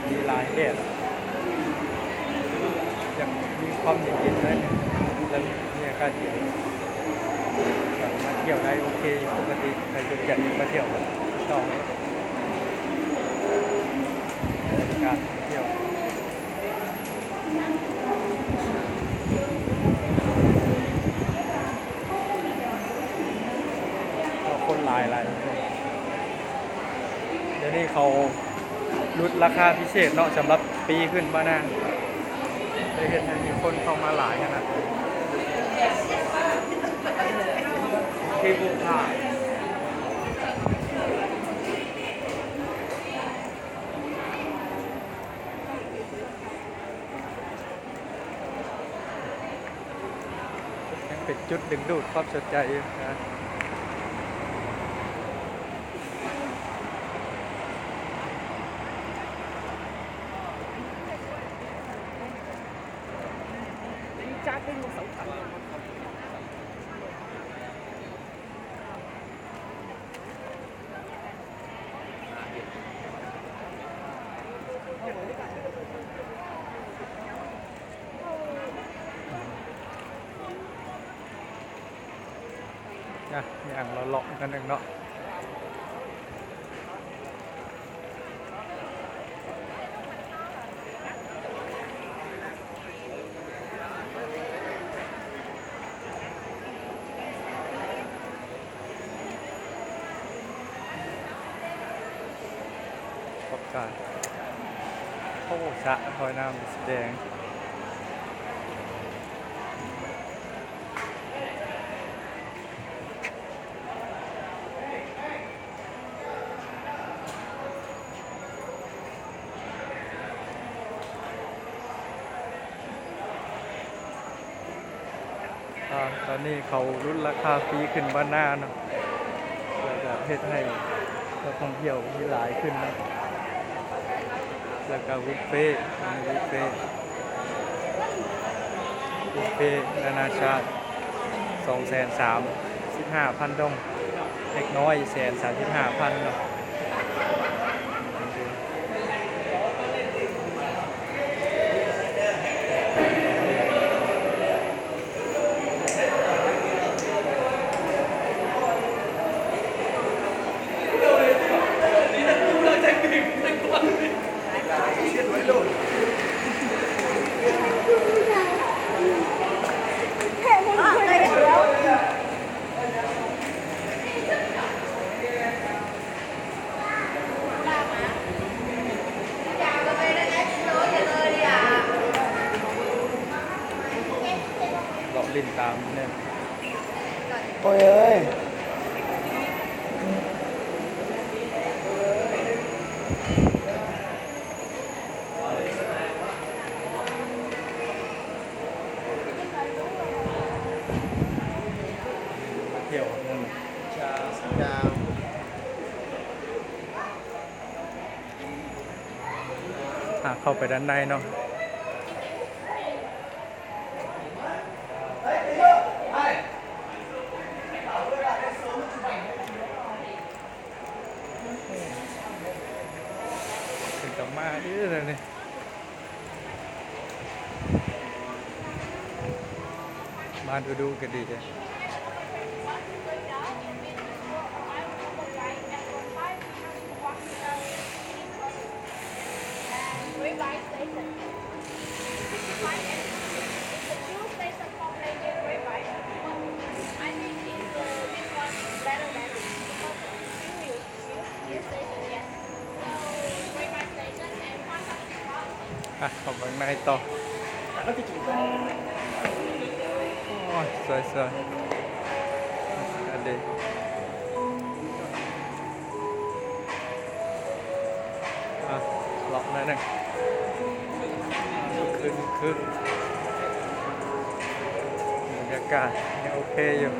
ມີຫຼາຍແດດ ຍັງມີຄວາມເຢັນໆ ໜ້ອຍໜຶ່ງ ແລະ ມີອາກາດເຢັນ ກະມາທ່ຽວໄດ້ໂອເຄຢູ່. ປົກກະຕິໃຜສົນໃຈມາທ່ຽວກະຕິດຕໍ່ເນາະ ບັນຍາກາດທ່ຽວ ຄົນຫຼາຍໆ ດຽວນີ້ເຂົາຫຼຸດລາຄາພິເສດເນາະ ສຳລັບປີຂຶ້ນມາໜ້າ ເລີຍເຮັດໃຫ້ມີຄົນເຂົ້າມາຫຼາຍຂະໜາດນີ້ ທີ່ບຸກພາ. ຍັງເປັນຈຸດດຶງດູດຄວາມສົນໃຈຢູ່ນະ. ອ່ະ ຍ່າງເລາະໆ ໜ້ອຍໜຶ່ງເນາະ. ປະກາດ ໂອ້ ສະລອຍນ້ຳສີແດງ. ອ່າ ຕອນນີ້ເຂົາຫຼຸດລາຄາຟຣີຂຶ້ນບ້ານນາເນາະ ແລ້ວກະເຮັດໃຫ້ນັກທ່ອງທ່ຽວມີຫຼາຍຂຶ້ນເນາະ ແລ້ວກະບຸບເຟ ມີບຸບເຟ ບຸບເຟນານາຊາດ ສອງແສນສາມສິບຫ້າພັນດອງ ເດັກນ້ອຍແສນສາມສິບຫ້າພັນເນາະ. ເລາະຫຼິ້ນຕາມເນາະ. ໂອ້ຍເອີຍ ມາທ່ຽວນັ້ນນະ ເຈົ້າ ອ່າ ເຂົ້າໄປດ້ານໃນເນາະ. ເປັນຕາມາເດີ້ແນວນີ້ ມາດູໆ ກະດີເດ້. Yes, yes, yes. So, Grapevine Station and Far South Express. ອ່ະ ເຂົ້າເບິ່ງໃນຕໍ່. ໂອ້ຍ ສວຍໆ ອັນເດ ອ່ະ ເລາະໜ້ອຍໜຶ່ງ ຄຶກຄື້ນຄຶກຄື້ນ ບັນຍາກາດຍັງໂອເຄຢູ່.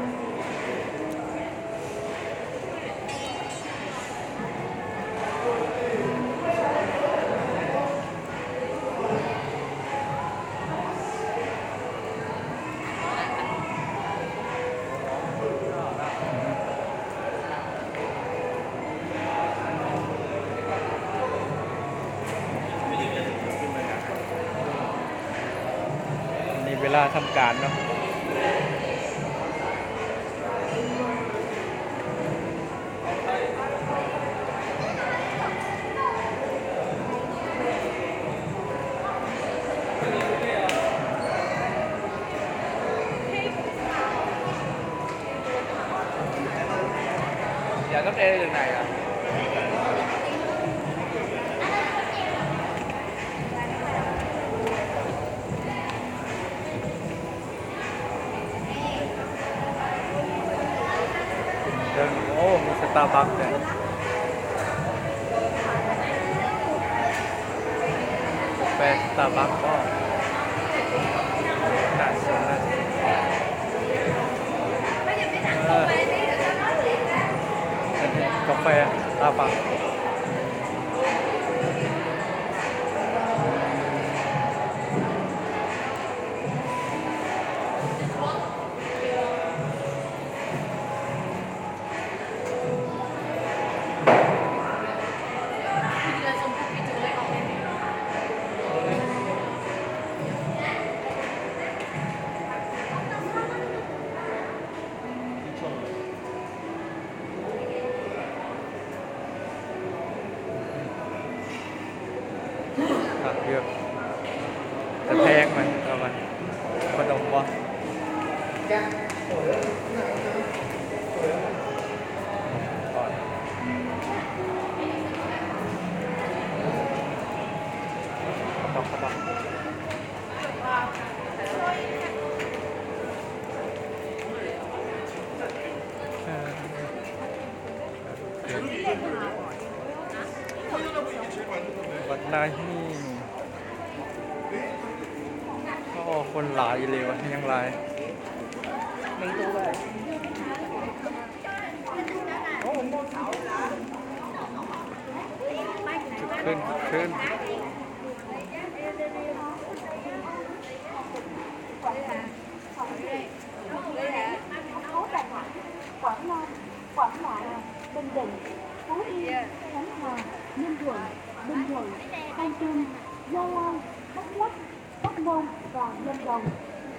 ເ າທຳການເນາະ. ຢາກກາແຟເລື່ອງໃດລະ? ເບິ່ງ ໂອ້ ມີສະຕາບັກແທ້ ກາແຟສະຕາບັກບໍ? ໜ້າສົນນະ ເອີ ກາແຟສະຕາບັກ. ຄັກຢູ່ ແຕ່ແພງມັນ ເອົາໄວ້ຂະໜົມບໍ່? ເອີ ວັດນາຫີນ ໂອ້ ຄົນຫຼາຍອີ່ຫຼີວະ ຍັງຫຼາຍ ຄຶກຄື້ນ ຄຶກຄື້ນ. Quảng Nam, Quảng Ngãi, Bình Định, Phú Yên, Khánh Hòa, Ninh Thuận, Bình Thuận, Con Tum, Gia Lai, Đắk Lắk, Đắk Nông và Lâm Đồng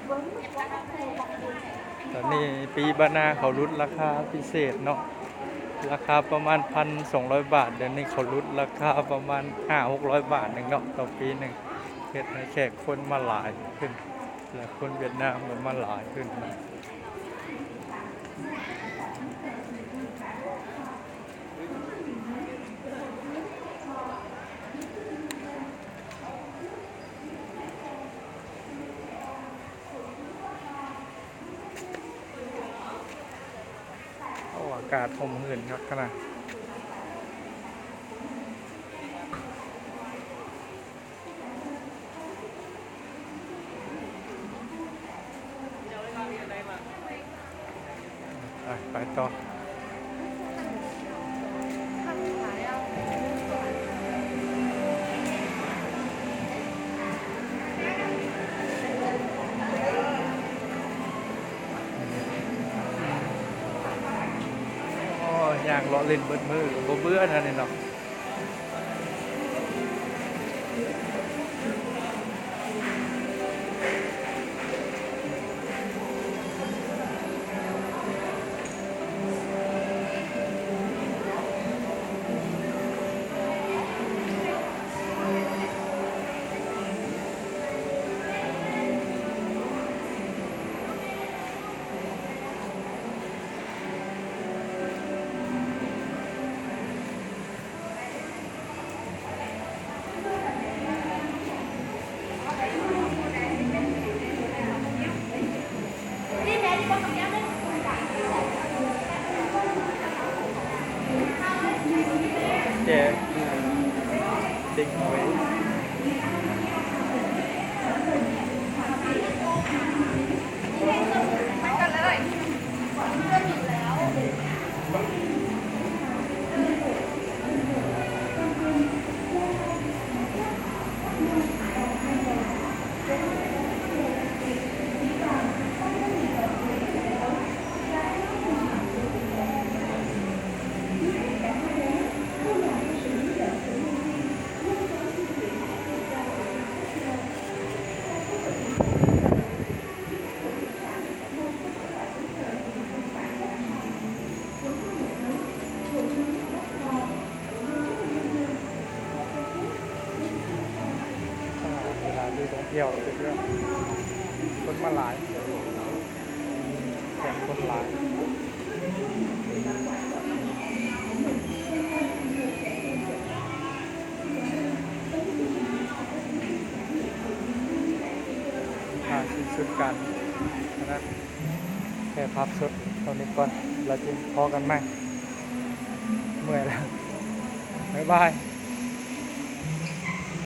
với mức giá vé đặc biệt. ຕອນນີ້ປີບານາເຂົາຫຼຸດລາຄາພິເສດເນາະ ລາຄາປະມານພັນສອງຮ້ອຍບາດ ດຽວນີ້ເຂົາຫຼຸດລາຄາປະມານຫ້າຫົກຮ້ອຍບາດໜຶ່ງເນາະ ຕໍ່ປີໜຶ່ງ ເຮັດໃຫ້ແຂກຄົນມາຫຼາຍຂຶ້ນ ແລະ ຄົນຫວຽດນາມກໍມາຫຼາຍຂຶ້ນ. ໂອ້ ອາກາດຮົ່ມຮື່ນຄັກຂະໜາດ. ໄປ ໄປຕໍ່. ໂອ້ ຍ່າງເລາະຫຼິ້ນເບິດມື້ກໍບໍ່ເບື່ອແນວນີ້ເນາະ. ໂ ທ່ຽວເປັນເລື່ອງ ຄົນມາຫຼາຍ ແຂກຄົນຫຼາຍ ອ່າ ສິ້ນສຸດການ ອັນນັ້ນ ແຄ່ພາບສົດເທົ່ານີ້ກ່ອນ ແລ້ວຈຶ່ງພໍ້ກັນໃໝ່ ເມື່ອຍແລ້ວ ບາຍບາຍ.